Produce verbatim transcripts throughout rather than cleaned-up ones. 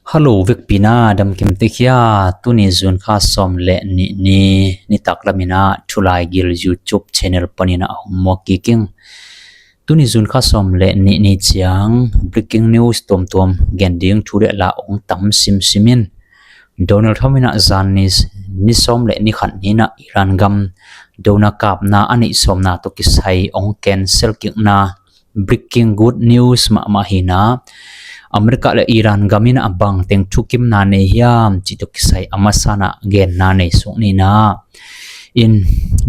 Hello, vekpi in ah damkim tek hia? Tuni June kha sawm le nih ni, nitak lam in ah Thulaigil YouTube channel panin ah hong muak kik ing. Tuni June kha sawm le nih ni ciang breaking news tuamtuam gen ding, thu le la hong tam simsim in. Donald Trump in ah zan ni, ni sawm le ni khat ni in ah Iran gam dona kapna a neih sawmna tawh kisai hong cancel kikna, breaking good news mahmah hi in ah, America le Iran gam in ah bangteng thukimna nei hiam cih tawh kisai a masa in ah genna nei suk ni in ah. In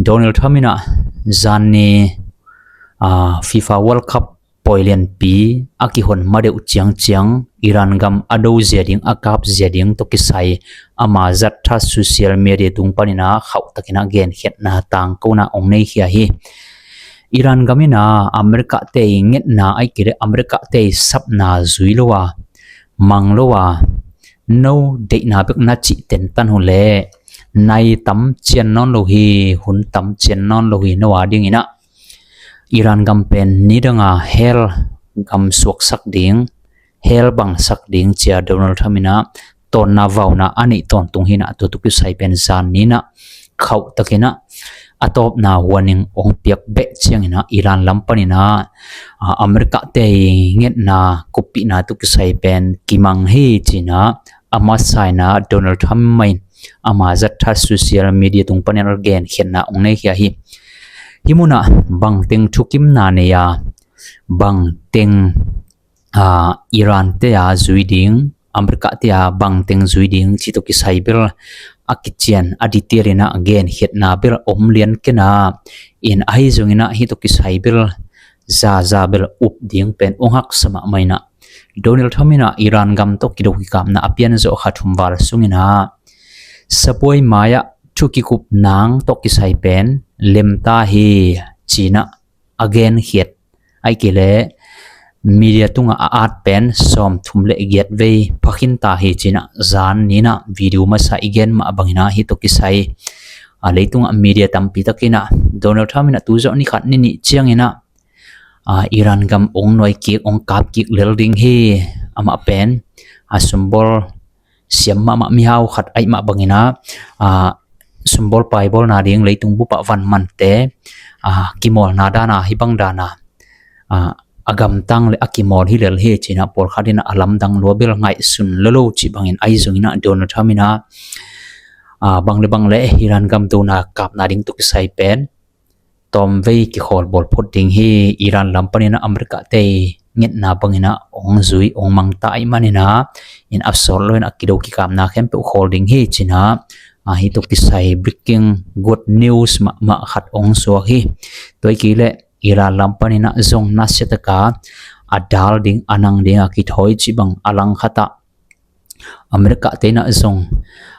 Donald Trump in ah zan ni, ah, FIFA World Cup poi lianpi a kihon ma deuh ciangciang Iran gam a do zia ding, a kap zia ding tawh kisai ama zat tha social media tung panin ah khauh takin ah genkhiatna tangkona hong nei khia hi. Iran gam in ah America te i ngetna, ahih kei leh America te i sapna zui lo a, mang lo a, no deihna bek na cih tentan uh leh nai tam cian nawn lo hi, hun tam cian nawn lo hi, no a ding in ah Iran gam pen nidang a hell gam suaksak ding, hell bangsak ding ci a Donald Trump in ah tawnna vauna a neih tawntung hi in ah, tua tawh kisai pen zan ni in ah khauh takin ah a tawpna warning hong piak beh ciangin ah Iran lam panin ah, ah, America te i ngetna kuppihna tawh kisai pen kimang hi ci in ah a masa in ah Donald Trump mah in ama zat tha social media tung panin ah genkhiatna hong nei khia hi. Hih mun ah bangteng thukimna nei a, bangteng, ah, Iran te a zui ding, America te a bangteng zui ding cih tawh kisai bel a kician a detail in ah genkhiatna bel om lian kei in ah, in ahi zongin ah hih tawh kisai bel zaza bel up ding pen hong haksa mahmah in ah, Donald Trump in ah Iran gam tawh kido kikapna a pian zawh kha thum val sungin ah sabuai mai-ah thu kikup nang tawh kisai pen lemta hi ci in ah a genkhiat, ahih kei leh media tungah a at pen sawmthum le giat vei pha khinta hi ci in ah zan ni in ah video masa i gen mah bangin ah hih tawh kisai, ah, leitungah media tampi takin ah Donald Trump in ah tu zawh ni khat ni nih ciangin ah, ah, Iran gam hong nuai kik, hong kap kik lel ding hi, amah pen, ah, sumbawl siam mahmah mihau khat ahih mah bangin ah, ah, sumbawl paibawlna ding leitung bupah van mante, ah, kimawlna dan a, hih bang dan a, ah, a gamtang le a kimawl hi lel hi ci in ah pawlkhat in ah a lamdang lua bel ngaihsun lo lo cih bangin ahi zongin ah Donald Trump in ah, ah, bang le bang le Iran gam dona kapna ding tawh kisai pen tawmvei kikhawl bawl phot ding hi. Iran lam panin ah America te i ngetna bangin ah hong zui, hong mangta ahih manin ah, in a sawt lo in a kido kikapna khempeuh khawl ding hi ci in ah, ah, hih tawh kisai breaking good news mahmah khat hong suak hi. Tua ahih kei leh Iran lam panin ah zong nasia taka a dal ding, a nang ding a kithawi cih bang a langkhat ah America te in ah zong,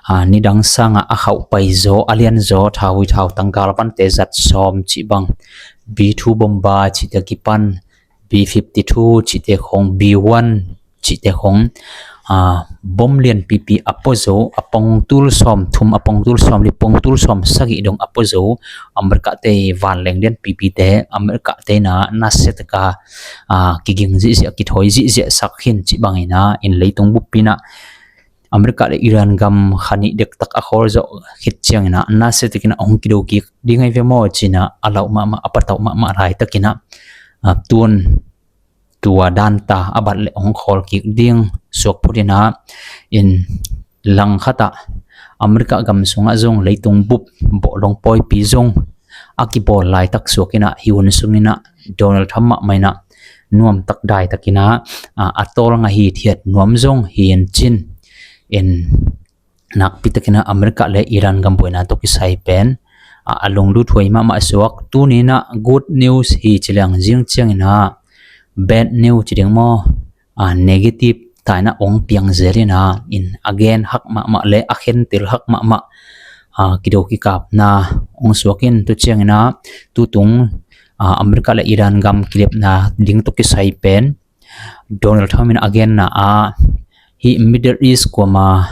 ah, nidang sangah a khauh pai zaw, a lian zaw, thau hui thau tang galvante zat sawm cih bang, B two bomber cihte kipan, B fifty-two cihte khong, B one cihte khong, ah, bom lianpipi a pua zo, a pongtul sawmthum, a pongtul sawmli, pongtul sawmsagih dong a pua zo America te vanleng lianpipite America te in ah nasia taka, ah, kiging zihziah, kithawi zihziah sak khin cih bangin ah, in leitung buppi in ah America le Iran gam kha nih dektak a khawl zawh khit ciangin ah nasia takin ah hong kido kik ding ahi ve maw ci in ah a lauh mahmah, a patauh mahmah laitakin ah, ah, tun tua danta a bat le hong khawl kik ding suak phot in ah, in langkhat ah America gam sungah zong leitung bup bawhlong pawipi zong a kibawl laitak suak in ah, hih hun sungin ah Donald Trump mahmah in ah nuamtak daitakin ah, ah, a tawlnga hithiat nuam zong hi in cin, in nakpi takin ah America le Iran gam buaina tawh kisai pen, ah, a lunglut huai mahmah suak. Tuni in ah good news hi ci leng zing ciangin ah bad news ci ding maw, ah, negative ta in ah hong piang zel in ah, in a gen hak mahmah le a khentel hak mahmah, ah, kido kikapna hong suak in, tu ciangin ah tutung, ah, America le Iran gam kilepna ding tawh kisai pen Donald Trump in a genna ah, hih Middle East kuama,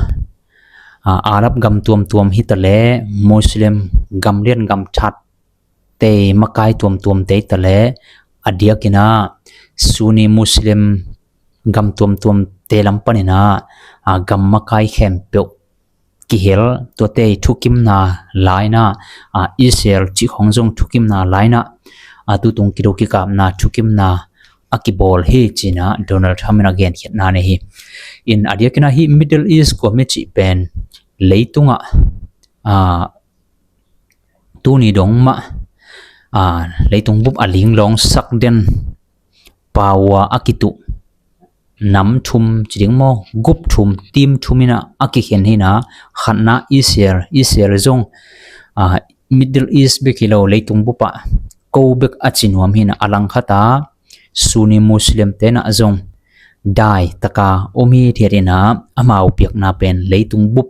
ah, Arab gam tuamtuam hi ta leh, Muslim gam lian gam that te makai tuamtuam te hi ta leh, a diakin ah Sunni Muslim gam tuamtuam te lam panin ah, a, gam makai khempeuh kihel, tuate i thukimna laina, a, Israel cih khawng zong thukimna laina, a, tutung kido kikapna thukimna a kibawl hi cina Donald Trump in a genkhiatna nei hi. In a diakina hih Middle East kuami cih pen leitungah, a, tuni dong mah, a, leitung bup a linglawng sak den power a kituh nam thum ci ding maw, group thum, team thum ina a kikhen hina, khatna Israel, Israel zong, a, Middle East bek hi lo leitung bupah ko bek a ci nuam hina, a langkhata Sunni Muslim tena zong dai taka om hi thiat ina, amau piakna pen leitung bup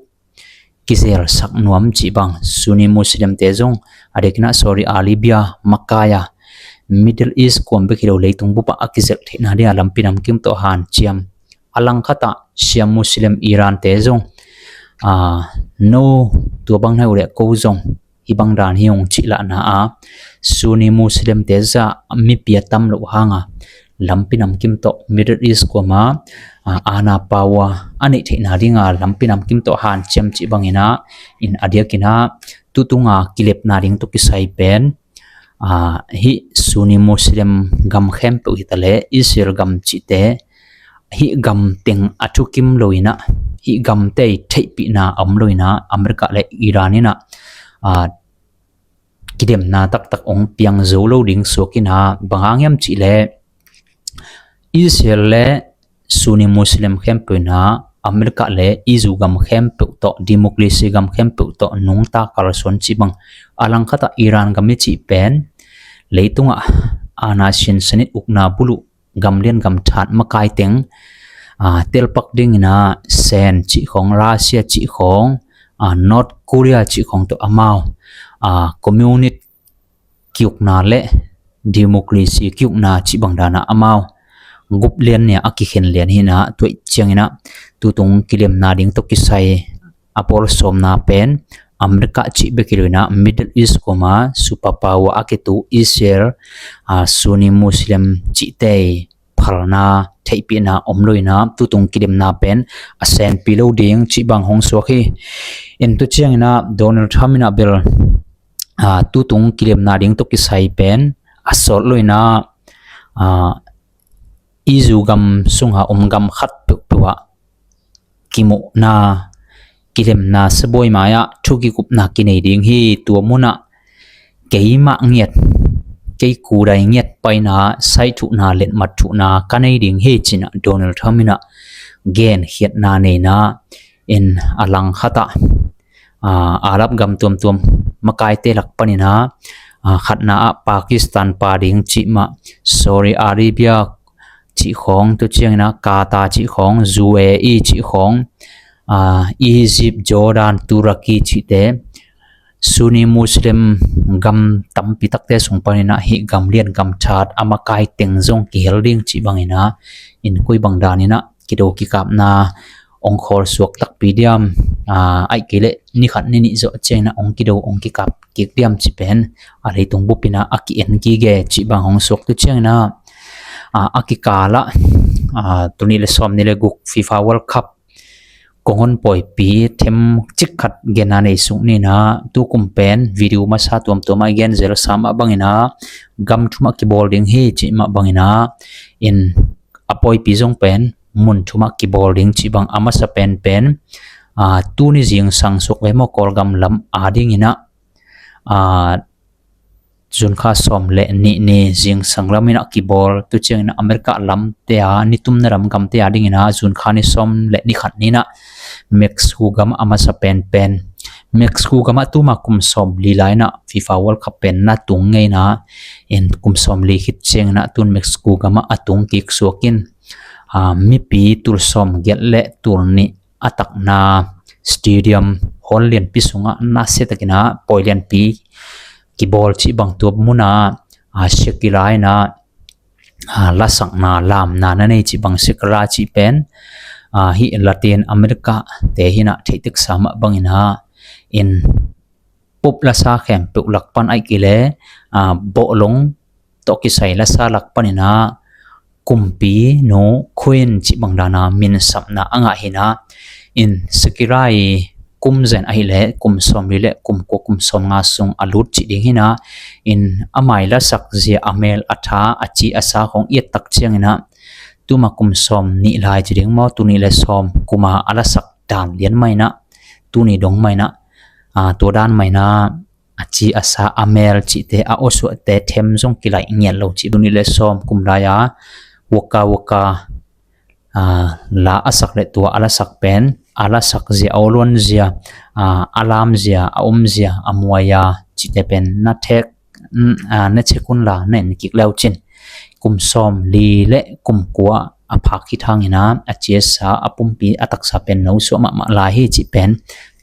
kizelsak nuam cih bang Sunni Muslim te zong a diakina Saudi Arabia, Makkah a, Middle East kuam bek hi lo leitung bupah a kizelh theihna dinga lampi namkim tawh hanciam. A langkhatah Shia Muslim Iran te zong, a, no tua bang nai uh leh ko zong hih bang dan hi ung cih lahna a, Sunni Muslim te zah mipi a tam loh hanga lampi namkim tawh Middle East kuama, a, ana power a neih theihna dinga lampi namkim tawh hanciam cih bangina, in a diakina tutunga kilepna ding tawh kisai pen, a, hih Sunni Muslim gam khempeuh hitaleh Israel gam cihte hih gam teng a thukim loina, hih gamte i theihpihna a om loina America le Iran ina, a, kidemna taktak ong piang zo lo ding suakina, bang hang hiam cihleh Israel le Sunni Muslim khempeuh ina America le E U gam khempeuh tawh, democracy gam khempeuh tawh nungta kalsuan cih bang. A langkhatah Iran gam i cih pen leitungah ana sinsanit ukna buluh gamlian gamthat makai teng, a, telpak dingina Sen cih khawng, Russia cih khawng, a, North Korea cih khawng tawh amau, a, communist kiukna le democracy kiukna cih bang dana amau gup lian nia a kikhen lian hina, tuaih ciangina tutung kilemna ding tawh kisai a pawl sawmna pen America cih bek hi loina Middle East kuama superpower a kitu Israel, a, Sunni Muslim cihte phalna theihpihna om loina tutung kilemna pen a senpi lo ding cih bang hong suak hi. In tu ciangina Donald Trump ina bel, a, tutung kilemna ding tawh kisai pen a sawt loina, a, E U gam sunga om gam khat peuhpeuh ah kimuhna, kilemna, sabuai mai-ah thu kikupna kinei ding hi. Tua munah keimah ngiat, kei kudai ngiat paina, saithuhna, letmat thuhna ka nei ding hi cina Donald Trump ina genkhiatna neina, in a langkhatah, a, Arab gam tuamtuam makaite lak panina, a, khatna ah Pakistan pa ding cih mah, Saudi Arabia cih khawng, tu ciangina Qatar cih khawng, U A E cih khawng, a, Egypt, Jordan, Turkey cihte, Sunni Muslim gam tampi takte sung panina hih gamlian gamthat a makai teng zong kihel ding cih bangina, in koi bang danina kido kikapna ong khawl suak takpi diam, a, aih kei leh ni khat ni nih zawh ciangina ong kido ong kikap kik diam cih pen a leitung bupina a ki-en kige cih bang hong suak tu ciangina, a, a kikalah, a, tul nih le sawm nih le guk FIFA World Cup kong hon pawipi them cik khat genna nei suk nina, tukum pen video masa tuamtuam a i gen zel sa mah bangina gam thumah kibawl ding hi cih mah bangina, in a pawipi zong pen mun thumah kibawl ding cih bang a masa penpen, a, tuni zingsang suak ve maw Kawlgam lam a dingina, a, June kha sawm le nih ni zingsang lamina kibawl, tu ciangina America lamte a, nitumna lam gamte a dingina June kha ni sawm le ni khat nina Mexico gam a masa penpen. Mexico gamah tuma kum sawm li laina FIFA World Cup pen na tung ngeina, in kum sawm li khit ciangina tun Mexico gamah a tung kik suakin, a, mipi tul sawm giat le tul nih a takna stadium hall lianpi sungah nasia takina pawi lianpi kibawl cih bang tua muna, a, Shakira ina, a, lasakna lamna na nei cih bang Shakira cih pen, a, hih Latin America te hina theihtek sa mah bangina, in pop lasa khempeuh lak pan aih kei le, a, bawhlong tawh kisai lasa lak panina kumpi nu Queen cih bang dana minsapna a ngah hi na, in Shakira i kum zen ahih leh kum sawmli le kum kua kum sawmnga sung a lut cih ding hi na, in amah i lasak zia a mel a tha a ci a sa khong i et tak ciangin ah tuma kum sawmnih lai ci ding maw, tul nih le sawm kuma a lasak dan lian mah in ah, tuni dong mah in ah, aa, tua dan mah in ah a ci a sa a mel cihte a awsuahte them zong kilaih ngiat lo cih, tul nih le sawm kum lai a Waka Waka, aa, la a sak le tua a lasak pen, a lasak zia, a awluan zia, aa, a lam zia, a om zia, a muai a cihte pen na thek, n-, aa, na check un la na en kik le uh cin. Kum sawmli le kum kua a phak khit hangin ah a ci a sa a pumpi a taksa pen no suak mahmah lai hi cih pen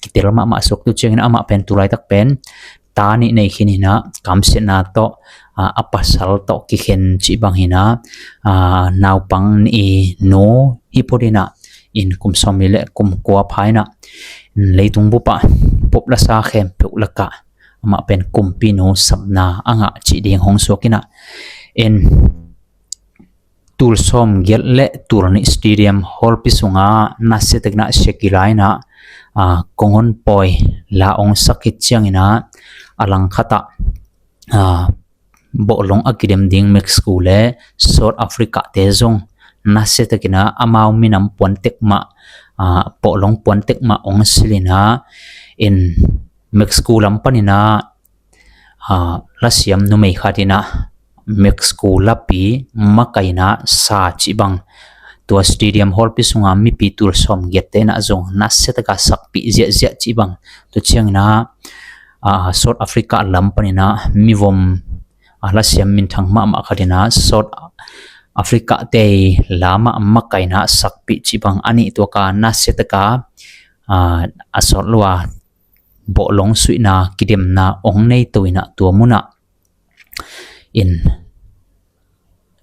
kitel mahmah suak. Tu ciangin amah pen tu laitak pen ta nih nei khin hi na, kamsiatna tawh, aa, a pasal tawh kikhen cih bang hi na, aa, naupang nih i nu hi phot in ah, in kum sawmli le kum kua pha in ah, in leitung bup ah pop lasa khempeuh lakah amah pen kumpi nu sapna a ngah cih ding hong suak in ah, in tul sawmgiat le tul nih stadium hallpi sungah nasia takin ah Shakira in ah, aa, kong hon pawi la ong sak khit ciangin ah, a langkhat ah, aa, bawhlong a kidem ding Mexico le South Africa te zong nasia takin ah amau minam puantek mah, aa, bawhlong puantek mah ong silh in ah, in Mexico lam panin ah, aa, lasiam numei khat in ah Mexico lapi makaihna sa cih bang tua stadium hallpi sunga mipi tul sawmgiat te in ah zong nasia taka sakpih ziahziah cih bang. Tu ciangin ah, aa, South Africa lam panin ah mivom, aa, lasiam minthang mahmah khat in ah South Africa te lam ah makaihna sakpih cih bang a nih tua ka nasia taka, aa, a sawt lua bawhlong suihna kidemna ong nei to in ah tua mun ah, in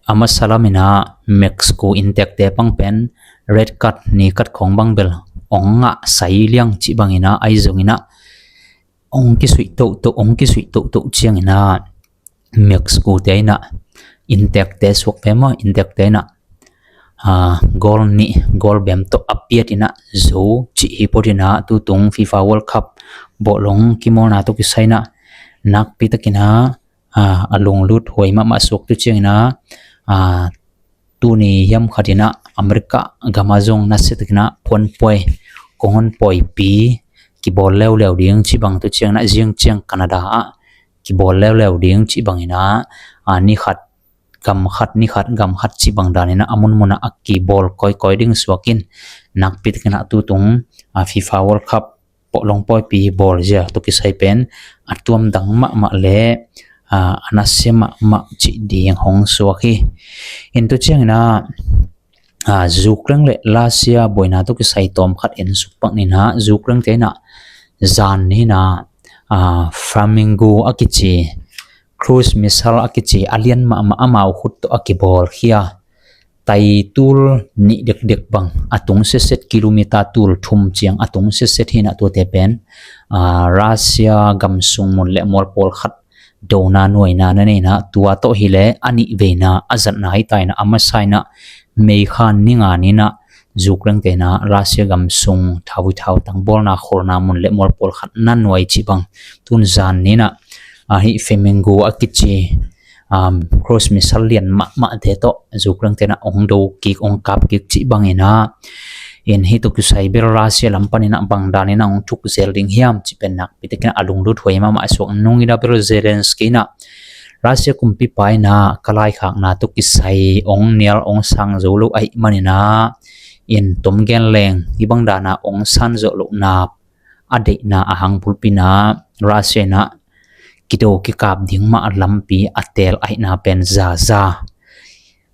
a masa lam in ah Mexico innteekte pang pen red card, ni card khong bang bel ong ngah sai liang cih bang in ah, ahi zongin ah ong kisuih tohtoh, ong kisuih tohtoh ciangin ah Mexico te in ah innteekte suak ve maw, innteekte in ah, aa, goal nih, goal bem tawh a piat in ah zo cih hi phot in ah, tutung FIFA World Cup bawhlong kimawlna tawh kisai in ah nakpi takin ah, aa, a lunglut huai mahmah suak. Tu ciangin ah, aa, tuni hiam khat in ah America gam ah zong nasia takin ah puanpuai, kong hon pawipi kibawl leuleu ding cih bang, tu ciangin ah zing ciang Canada ah kibawl leuleu ding cih bang in ah, aa, ni khat gam khat, ni khat gam khat cih bang dan in ah a munmun ah a kibawl kawikawi ding suak in, nakpi takin ah tutung, aa, FIFA World Cup bawhlong pawipi bawl zia tawh kisai pen a tuamdang mahmah le, aa, a nasia mahmah cih ding hong suak hi. In tu ciangin ah, aa, Ukraine le Russia buaina tawh kisai tawm khat en suk pak ni in ah, Ukraine te in ah zan ni in ah, aa, Flamingo a kici cruise missile a kici a lian mahmah amau khut tawh a kibawlkhia, tai tul nih dekdek bang a tung setset, kilometer tul thum ciang a tung setset hi in ah tuate pen, aa, Russia gam sung mun le mual pawlkhat dona nuaina na nei in ah, tua tawh hi leh a nih veina a zatna hi ta in ah, a masa in ah May kha ni nga ni in ah Ukraine te in ah Russia gam sung thau i thau tang bawlna kholna mun le mual pawlkhat na nuai cih bang, tun zan ni in ah, aa, hih Flamingo a kici, um, cruise missile lian mahmahte tawh Ukraine te in ah ong do kik, ong kap kik cih bang in ah, in hih tawh kisai bel Russia lam panin ah bang dan in ah ong thuk zel ding hiam cih pen nakpi takin ah a lunglut huai mahmah suak. Nung in ah bel Zelensky in ah Russia kumpipa in ah ka laikhakna tawh kisai ong nial ong sang zo lo ahih manin ah, in tom gen leng hih bang dan ah ong san zawh lohna a deihna a hang bulpi in ah Russia in ah kido kikap ding mah lampi a teel ahihna pen zaza,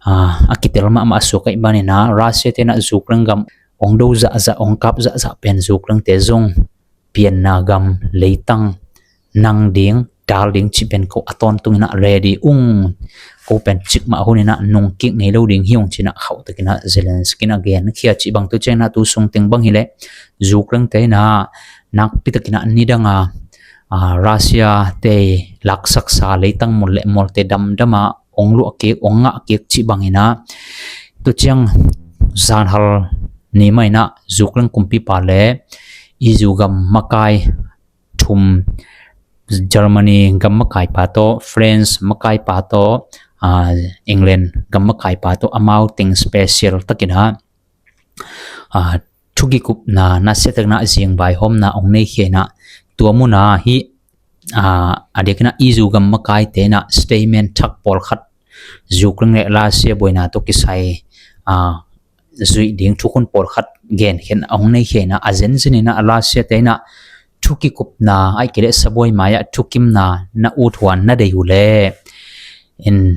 aa, a kitel mahmah a suak ahih manin ah Russia te in ah Ukraine gam ong do zahzah, ong kap zahzah pen Ukraine te zong pianna gam, leitang nang ding, dal ding cih pen ko a tawntung in ah ready ung, ko pen cikmah hun in ah nungkik ngei lo ding hi ung ci in ah khauhtakin ah Zelensky in ah genkhia cih bang. Tu ciangin ah tu sung teng bang hi leh Ukraine te in ah nakpi takin ah nidang a, aa, Russia te laksaksa leitang mun le mualte damdam a ong luah kik, ong ngah kik cih bangin ah, tu ciang zanhal ni mah in ah Ukraine kumpipa le E U gam makai thum, Germany gam makaipa tawh, France makaipa tawh, ah, England gam makaipa tawh amau teng special takin ah, ah, thukikupna, nasia takin ah zingvaihawmna ong nei khia in ah, tua mun ah hih, ah, a diakin ah E U gam makaite in ah statement thak pawlkhat Ukraine le Russia buaina tawh kisai, ah, zuih ding thukhun pawlkhat genkhiatna ong nei khia in ah, a zenzen in ah Russia te in ah thukikupna, ahih kei leh sabuai mai-ah thukimna na ut huan na deih uh leh, in,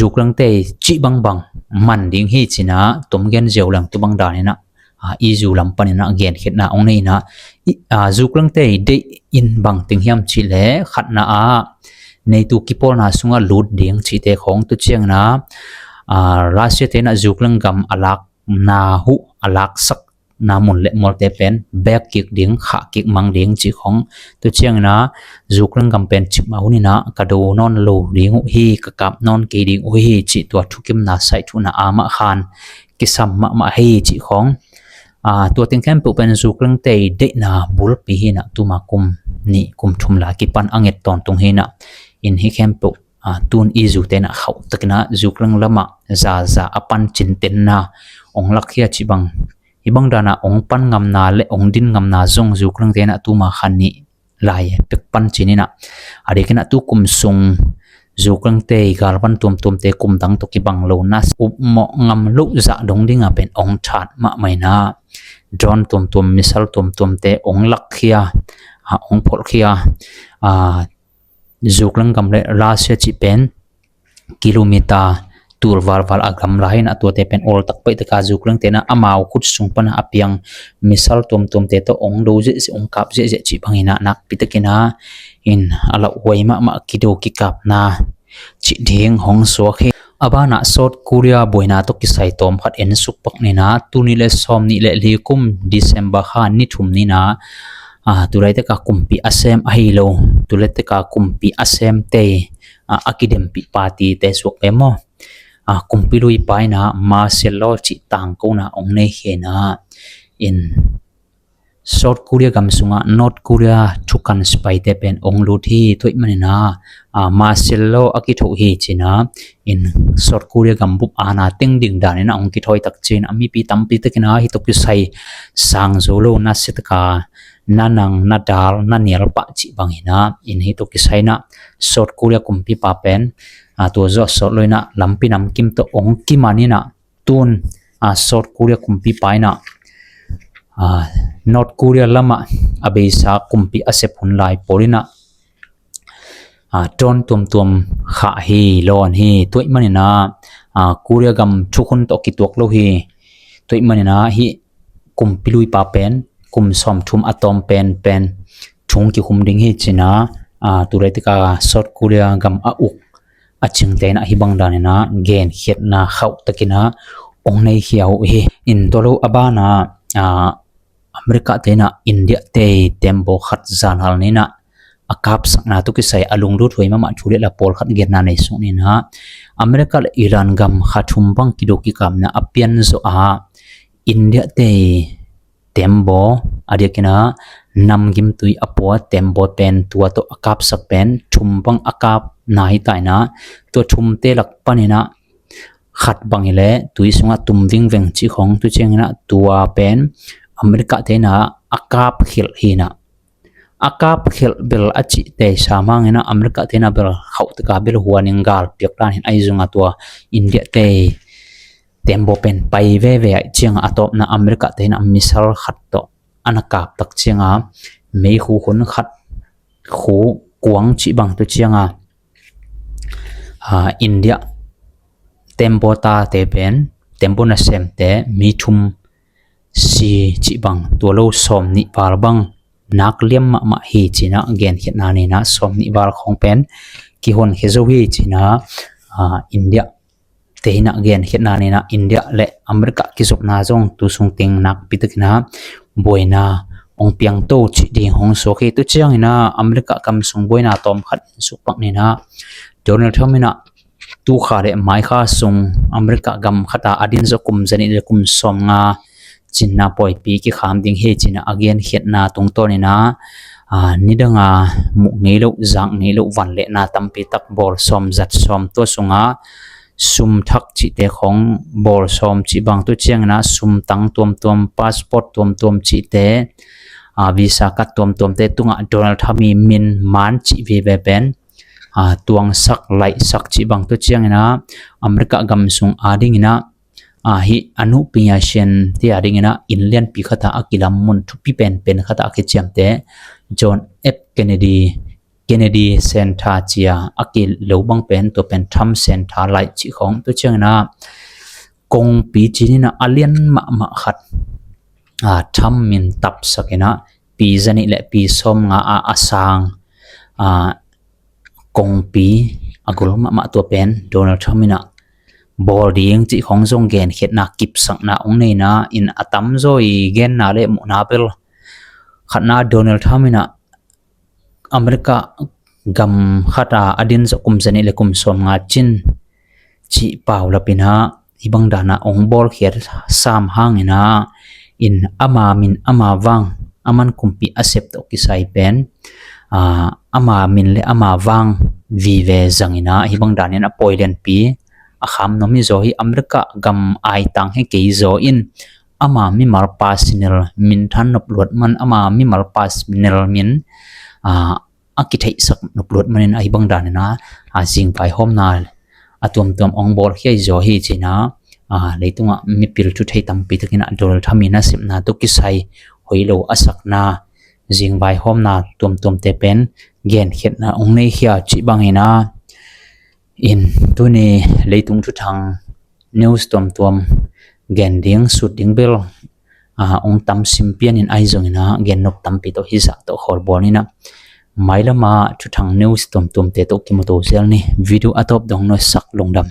Ukraine te cih bangbang man ding hi ci-in ah tom gen ziau leng tu bang dan in ah, ah, E U lam panin ah genkhiatna ong nei in ah, i, ah, Ukraine te deih in bang teng hiam cih leh khatna ah NATO kipawlna sungah lut ding cihte khawng, tu ciangin ah, ah, Russia te in ah Ukraine gam a lakna uh, a laksakna mun le mualte pen bek kik ding, khah kik mang ding cih khawng, tu ciangin ah Ukraine gam pen cikmah hun in ah ka do nawn lo ding uh hi, ka kap nawn kei ding uh hi cih tua thukimna saih thuhna a mah khan kisam mahmah hi cih khawng. Ah, tua teng khempeuh pen Ukraine te deihna bulpi hi in ah, tuma kum nih kum thum lai kipan a nget tawntung hi in ah, in hih khempeuh, ah, tun E U te in ah khauh takin ah Ukraine lamah zaza a pan cintenna ong lakkhia cih bang, hih bang dan ah ong pan ngamna le ong din ngamna zong Ukraine te in ah tuma khan nih lai pek pan cin in ah, a diakin ah tu kum sung Ukraine te galvan tuamtuamte kum dang tawh kibang lo na upmawh ngam loh zah dong ding ah pen ong that mahmah in ah, drone tuamtuam, missile tuamtuamte ong lakkhia, ah, ong pholhkhia, ah, Ukraine gam le Russia cih pen kilometer tul valval a gam lai in ah, tuate pen awl tak paih tak a Ukraine te in ah amau khut sung pan a piang missile tuamtuamte tawh ong do ziahziah, ong kap ziahziah cih bang in ah nakpi takin ah, in, a lauhuai mahmah kido kikapna cih ding hong suak hi. A ban ah South Korea buaina tawh kisai tawm khat en suk pak ni in ah, tuni le sawm nih le li kum December kha ni thum ni in ah, ah, tu laitak a kumpi a sem ahi lo, tu laitak a kumpi a semte, ah, a kidempih party te suak pen maw, ah, kumpi luipa in ah martial law cih tangkona ong nei khia in ah, in, South Korea gam sungah North Korea thukan sipaite pen ong lut hi. Tua ahih manin ah, ah, martial law a kithoh hi ci-in ah, in, South Korea gam bup aana teng ding dan in ah ong kithawi tak ciangin ah mipi tampi takin ah hih tawh kisai sang zo lo, nasia tak a na nang, na dal, na nial pah cih bang in ah, in, hih tawh kisai in ah South Korea kumpipa pen, ah, tua zawh sawt lo in ah lampi namkim tawh ong kiman in ah, tun, ah, South Korea kumpipa in ah, ah, North Korea lamah a beisa kumpi a sep hun lai pawl in ah, ah, drone tuamtuam khah hi, lawn hi. Tua ahih manin ah, ah, Korea gam thukhun tawh kituak lo hi. Tua ahih manin ah hih kumpi luipa pen kum sawmthum a tawm penpen thung kikhum ding hi ci-in ah, ah, tu laitak a South Korea gam a uk a cingte in ah hih bang dan in ah genkhiatna khauh takin ah ong nei khia uh hi. In, tua lo a ban ah, ah, America te in ah India te tembaw khat zanhal ni in ah a kapsakna tawh kisai a lunglut huai mahmah thu le la pawlkhat genna nei suk ni in ah, America le Iran gam kha thum bang kido kikapna a pian zawh a, India te tembaw, a diakin ah namgimtui a pua tembaw pen, tua tawh a kapsak pen thum bang a kapna hi ta in ah, tua thumte lak panin ah khat bang hi leh tui sungah tum vingveng cih khawng, tu ciangin ah tua pen America te in ah a kapkhelh hi in ah, a kapkhelh bel a cih tei sam hangin ah America te in ah bel khauh tak a bel huan in gal piak dan hi in, ahi zongin ah tua India te tembaw pen pai veve ahih ciangin ah a tawpna America te in ah missile khat tawh a na kap tak ciangin ah meikhu hun khat, khu kuang cih bang, tu ciangin ah, ah, India tembaw tate pen, tembaw nasemte mi thum si cih bang, tua lo sawm nih val bang nak liam mahmah hi ci-in ah genkhiatna ni in ah, sawm nih val khawng pen kihonkhia zo hi ci-in ah, ah, India te in ah genkhiatna ni in ah, India le America kizopna zong tu sung teng nakpi takin ah buaina ong piangto cih ding hong suak hi. Tu ciangin ah America gam sung buaina tawm khat en suk pak ni in ah, Donald Trump in ah tukha le maikha sung America gam khata a din zawh kum zanih le kum sawmnga cinna pawipi kikham ding hi cinah a genkhiatna tungtawninah nidanga muh ngei loh, zak ngei loh vanlehna tampi tak bawl sawm zat sawm tua sungah sum thak cihte khong bawl sawm cih bang tua cianginah sum tang tuamtuam, passport tuamtuam cihte, visa card tuamtuamte tungah Donald Trump i min man cih vive pen tuangsak, laihsak cih bang tua cianginah America gam sung a dinginah hih a nuhpinga sian te a dinginah inn lianpi khata a kilam mun thupi penpen khata a kiciamte John F Kennedy, Kennedy Center cia a kilo bang pen tua pen Trump Center laih cih khong tua cianginah kongpi cininah a lian mahmah khat Trump min tapsakinah pi zanih le pi sawmnga a a sang kongpi a gul mahmah tua pen Donald Trump inah bawl ding cih khong zong genkhiatna kipsakna ong neina in a tamzaw i genna le muhna bel khatna Donald Trump inah America gam khata a din zawh kum zanih le kum sawmnga cin cih paulapinah hih bang danah ong bawlkhiat sam hanginah in ama min ama vang, aman kumpi a sep tawh kisai pen ama min le ama vang vive zanginah hih bang danin a pawi lianpi a kham nuam hi zaw hi. America gam aitang hi kei zaw in ama mimal personal min than nop luat man, ama mimal personal min a kitheihsak nop luat manin a hih bang daninah a zingvaihawmna a tuamtuam ong bawlkhia hi zaw hi cinah leitungah mipil thuthei tampi takinah Donald Trump i nasepna tawh kisai hoih lo a sakna zingvaihawmna tuamtuamte pen genkhiatna ong neikhia cih banginah in tuni leitung thuthang news tuamtuam gen ding sut ding bel ong tam sim pianin ahi zonginah gen nop tampi tawh hizah tawh khawlbawlinah mailama thuthang news tuamtuamte tawh kimuto zel ni. Video a tawp dong nuaisak lungdam.